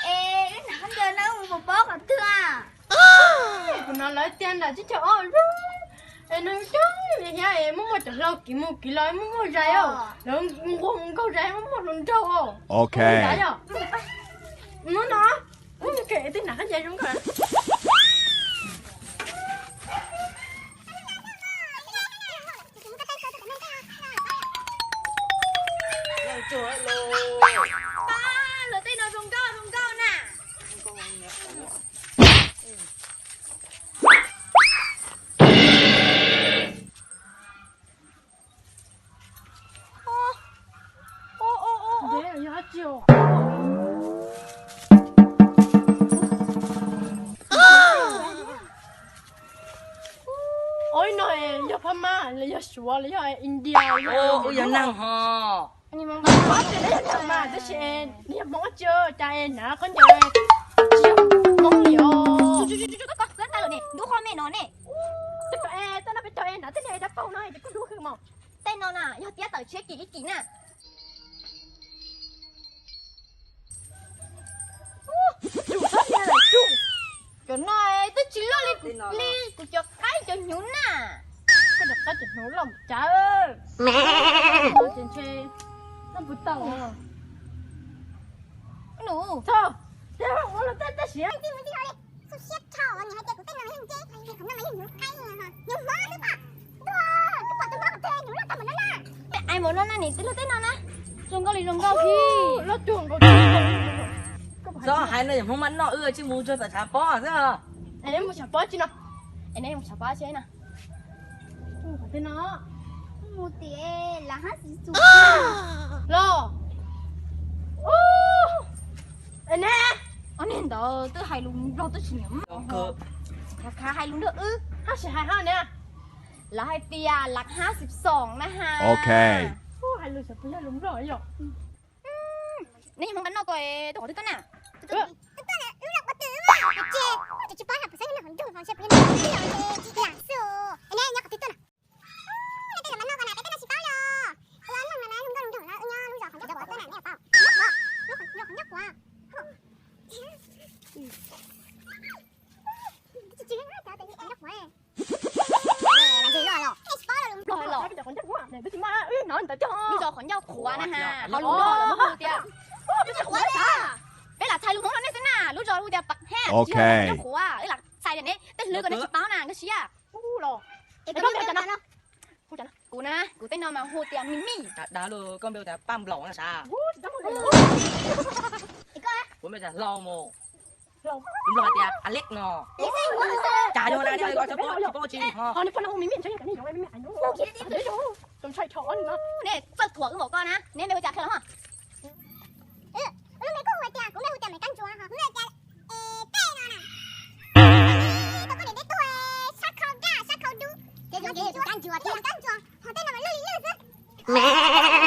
Es wb hnav khaub ncaws no mus pov pob qhov twg a? Kuv hnov lawv tias nram tsib caug ob zoo, es no coob thiab es muaj muaj cov hlau kiv mus kiv los muaj muaj zais os, lawv nquag mus nkaug zais muaj muaj hluas nraug os. Ok. Hnub no, mus ke twb hnav khaub ncaws zoo nkauj. Luag tej no zoo nkauj zoo nkauj na. Ib no yog Phab Mab los yog Suav los yog India, yog neeg ho. Mas tab sis yog Hmoob ua cas es hnav khaub ncaws tsis yog Hmoob li os. Ntub qhov me no ne. Tej no peb cov es hnav tej niag dab paug no ces kuj ntub hwj mos. Tej no na yog tiab tawm tshiab kim ib kim na. Cov no twb tsis loj li, li kuv cov qaib cov hnyuv na. Koj cov qaib cov hnyuv loj mus cas. Ces ntshe loj puas tau. Nus, txog, ua los tej tej siav. Xu siab tshau, nws hais tias kuv tej no yog nce, qhov no mas yog hnyuv qaib, hnyuv hmoob xwb pom. Ntuj, twb pom tus hmoob qhov twg hnyuv loj tag npaum no na. Ai mus no na, nim tij luag tej no na, zoo nkauj li zoo nkauj thiab. Loj cuag nkaus. Txhob hais no, yog hmoob mab noj wb tsis mus tsuag tam tshav pob xwb. Es neb mus tshav pob tsis no? Es neb mus tshav pob tsis no? Mus tias lam hab xis xus los. Es neb, ob niag ntawd twb hais lus Nplog twb tsis nyiam maj, khav hais lus nrog wb. Hab sis hais hab ne, lawv hais tias lam hab xis xoos na ha. Ok. Hais lus xyov puas yog lus Nplog yom. Neb yeej hmoob nqa noj ko, tuaj qhov twg tuaj na? Tuaj lub zos qhov twg mas, ces tsis paub hais puas xyov yog noj hauv nroog los ntshe puas yog noj hauv nroog ces tsis lam xwb. Es neb nyob qhov twg tuaj na? Neb tej los mas noj ko na, peb tej no tsis paub li os. Ua neeg no na, nyob nroog no, nyob lub zos qhov ncauj qhuav tuaj na, neb paub. Lub zos qhov ncauj qhuav. Tsis tsis, qhov ncauj qhuav. Los, los, los, twb tsis muaj, wb hnov ntawd cog. Lub zos qhov ncauj qhuav na ha, qhov lus Nplog lawv muab hu tias, lub zos qhuav na. Peb lam txhais lus Hmoob rau nej xwb na, lub zos hu tias pab hab, qhov ncauj qhuav, wb lam txhais rau nej, tej hlwb ko nej tsis paub na, nkag siab. Kuv na, kuv tej no mas hu tias Mim Mim. Dag lus, koj npe hu tias Paj Nplaum na sav. Kuv npe tias Hlau Mus. Tus Nplog hais tias Alex no. Cas yog na, tsis paub tsis ho. Txawj thuam wb npaum koj na, neb npe hu cas qhia los ho. Lub npe kuj hu tias, kuv npe hu tias Maiv Kab Ntsuas ho, kuv npe tias Tej no na. Tau koj niam deb tuag, sab khau daj sab khau dub, ces zoo li Kab Ntsuas thiab, Kab Ntsuas ho, tej no mas lwj lwj xwb. Tej no mas lwj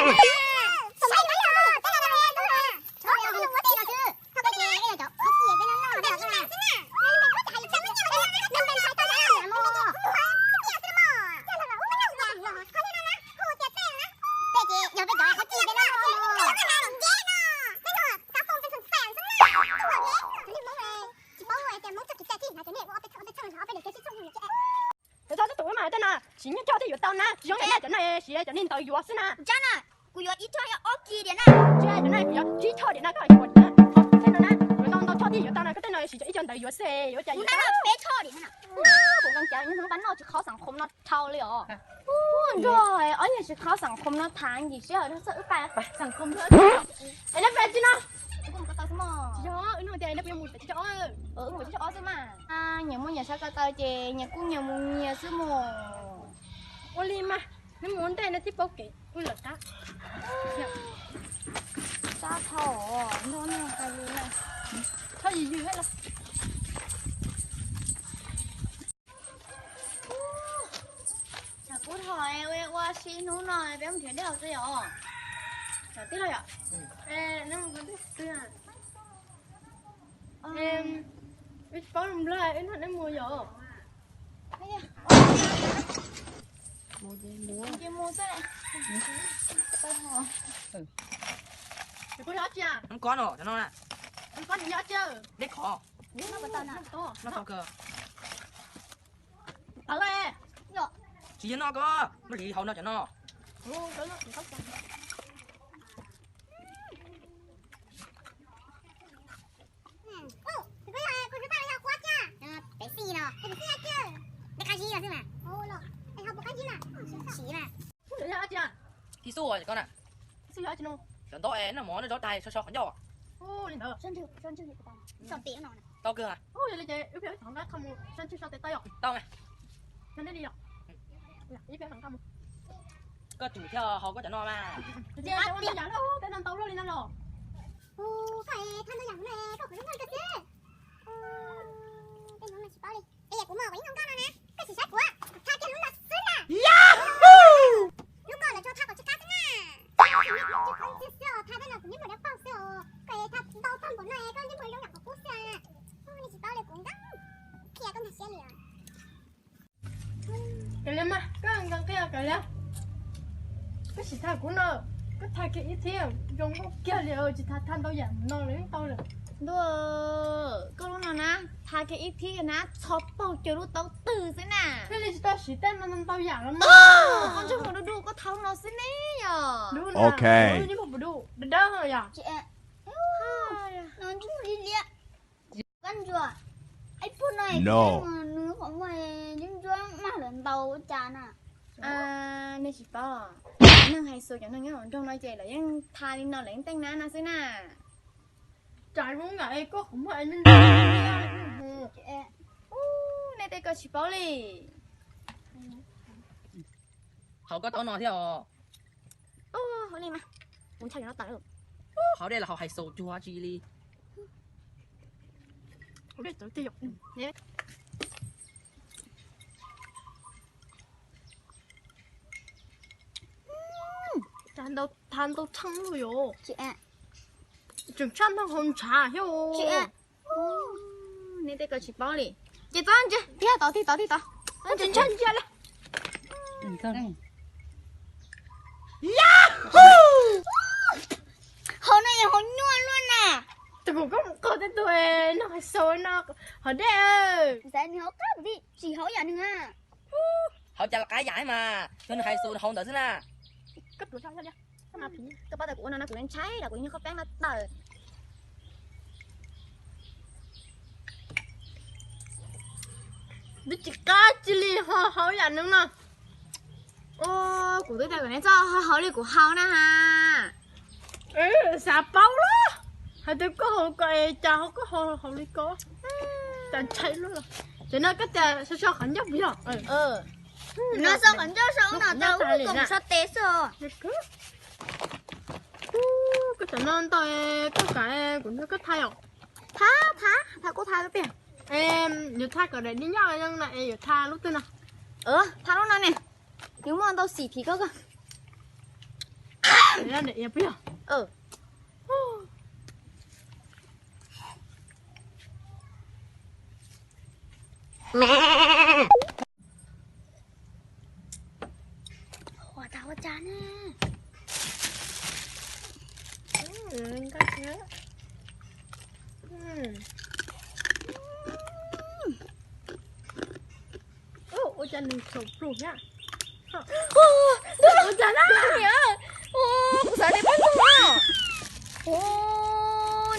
lwj xwb. Txhob txhob tus mas tej no siv nyiaj coj thiaj yuav tau na, tsis zoo cov no, cov no siv cov niag ntawv yuav xwb na. Kuv yuav ib choj yog ob kis diam na. Tsis cov no kuv yuav tsib choj diam na, koj yuav na. Tej no na, yuav tau ntau choj thiaj yuav tau na, koj tej no siv cov ib choj ntawv yuav xwb, yuav cas yuav tau. Peb choj diam na. Kuv nqa cas nyob hnub pab noj tsis qhov xeem qhom no dhau li os. Nrog ob yam tsis qhov xeem qhom no thav ncim sij hawm no txog wb pais xeem qhom no. Es neb pais tsis no? Tsis yog, wb nug tias neb puas yuav mus tsis tsis ob xwb mas. Nyias muaj nyias sab ko taw ces nyias kuj nyias mus nyias xwb mus. Ua li mas, neb mus ua ntej neb thiaj paub kev, wb lawm qab. Sab dhau, nrog neb hais li na. Thov yws yws los. Kuv thov ua si hnub no peb mus nrhiav dej haus xwb yom. Tib los yom. Wb tsis paub Nplog, wb nrog neb mus yom. Ces mus xwb. Kuv yog tsis a? Kob no, no na. Koj nyob cia. Dej khov. Noj tau kawg. Tsis yog noj koj, muaj li hauv no cov no. Tiv xub koj na. Cov ntaub es noj mov noj zaub tag so so qhov ncauj. Tau kawg. Tau. Koj tsum thiaj haus koj cov no mas. Koj muaj kuv ib no koj na, koj tsis saib kuv, kuv tha kiag lub no xwb na. Lub koj lawv tsuas tha kom tsis qab xwb na. Tsis qab xwb os, tha tej no kuv niag muam dab paug xwb os, koj tha ntau tag npaum no koj niag muam zoo yam qhov qub xwb. Nej tsis paub li kuv nkees qhia koj ntag siab li. Kawg li mas, koj nkees qhia kawg li. Koj tsis tha kuv no, koj tha kiag ib thib zoo nkauj kiag li, tsis tha tha ntau yam no lawm tau lawm. Ntuj, koj lub no na, tha kiag ib thib na txhov paug cuag lub taub twg xwb na. Thiaj li tsis tau siv tej no ntau yam los mas. Koj ntsej muag du du koj tha lub no xwb ne yom. Ok. Ntsej muag puas du, dawb dawb yom. Koj ntsuag, ib pug no nws qhov muag ntsuab ntsuab mag lawm ntau ua cas na. Nej tsis paub, neeg hais xus cov neeg nyob hauv nroog no ces lawv yeej tha li no lawv yeej teej nab no xwb na. Tsam zoo nkaus koj qhov muag ntsuab ntsuab. Nej tej koj tsis paub li. Haus koj taub no thiab os. Haus li mas, kuv ntshai no tawm. Haus dej los haus hais xus cuag tsi li. Tha ntau tshaj lug yom. Tseem tshaj nplooj hauv ntshav thiab. Nej tej koj tsis paub li. Ces txhob ntsia, tig tod, tig tod, tig tod. Tseem ntshai ntsia li. Hauv no yog hauv nyuaj luaj na. Tus kuv koj mus qaug tej tug no hais xus no hauv dej. Xav nws hauv qab vim tsis hauv yam nws. Hauv cas los qab yam mas, yog nws hais xus hauv ntawd xwb na. Koj paub tias kuv ua no no kuv ntshai los kuv nyuag qhov peeb no tawm. Nws tsis qab tsi li ho hauv yam nws no. Kuv twb tias kom neb txhob hauv li kuv hauv na ha. Xav paub los hais tias koj hauv ko es cas ho koj hauv hauv li ko. Cas ntshai luaj los. Ces no koj tias so so qhov ncauj puas yog? No so qhov ncauj so no tas ub kom so tes xwb. Koj cov no ntau koj kav kuv nrog koj tha yom. Tha, tha, tha kuv tha tiag. Yuav tha kom daim di nyob zoo no es yuav tha lub twg no? Tha lub no ne. Nws muaj ntau xim thiab koj. Daim iav puas yog? Ua cas ua cas ne. Ua cas nws tsaus plus thiab. Ua cas na niam. Kuv xav tias poj ntxoog no.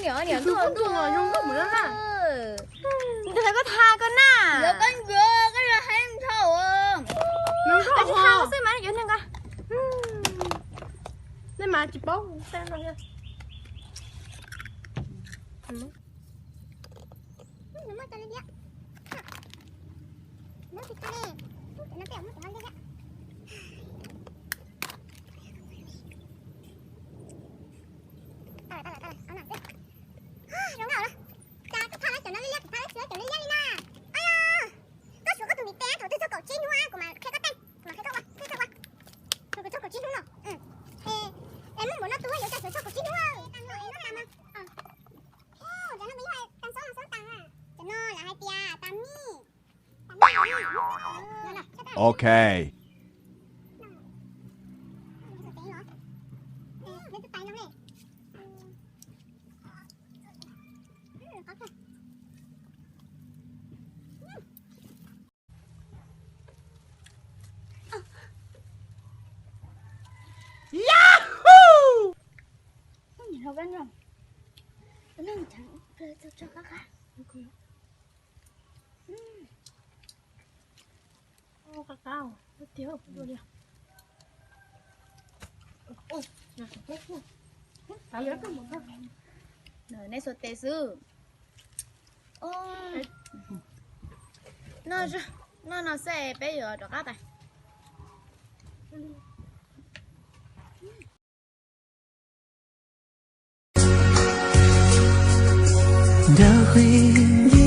Niam, niam ntuj ntuj zoo nkauj mus na. Nws tsis tau koj tha koj na. Koj ntsuag koj hais ntshau. Koj tsis tha xwb mas yuav neeg ko. Nej mas tsis paub. Zoo nkauj los. Cas koj tha cov no liab liab, kuv tha cov no liab liab li na. Koj suav koj tus vim tes thaum twg txog kaum tsib hnub kuv mam qhia koj teej, kuv mam qhia koj ua, qhia koj ua. Thaum twg txog kaum tsib hnub no. Es muaj npaum no tus yuav cas suav txog kaum tsib hnub. Cov no lawv hais tias tas mij. Ok. Qab qab tiag dua li. Neb xuas tes xwb. Noj no xwb peb yuav rov qab tas. Ntawm qhov